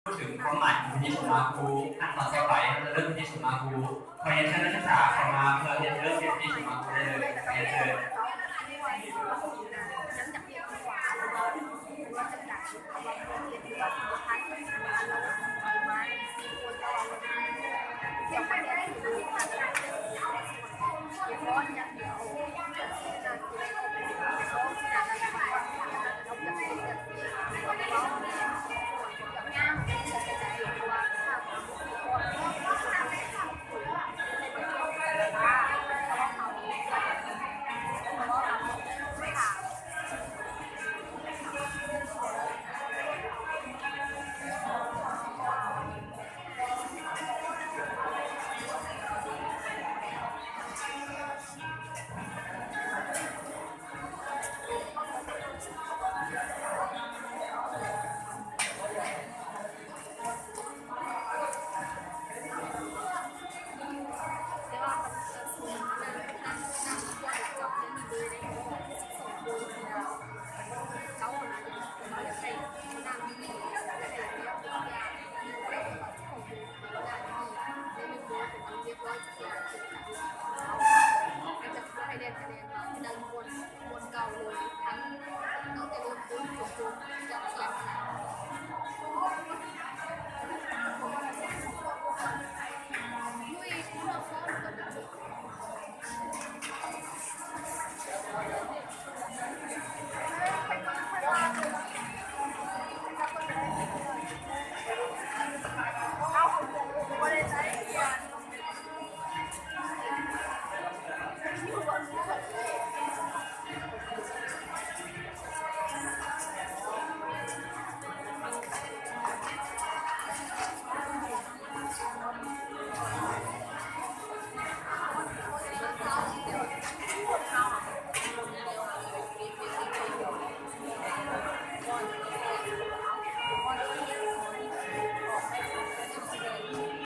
ເຖິງຄວາມໝາຍຂອງພິທີສົມມາຄູ, ຂັ້ນຕອນຕໍ່ໄປເຮົາຈະເລີ່ມພິທີສົມມາຄູ. ຂໍຮຽນເຊີນນັກສຶກສາເຂົ້າມາເພື່ອເຮັດເລີ່ມເຮັດພິທີສົມມາຄູໄດ້ເລີຍ. ຂໍຮຽນເຊີນ.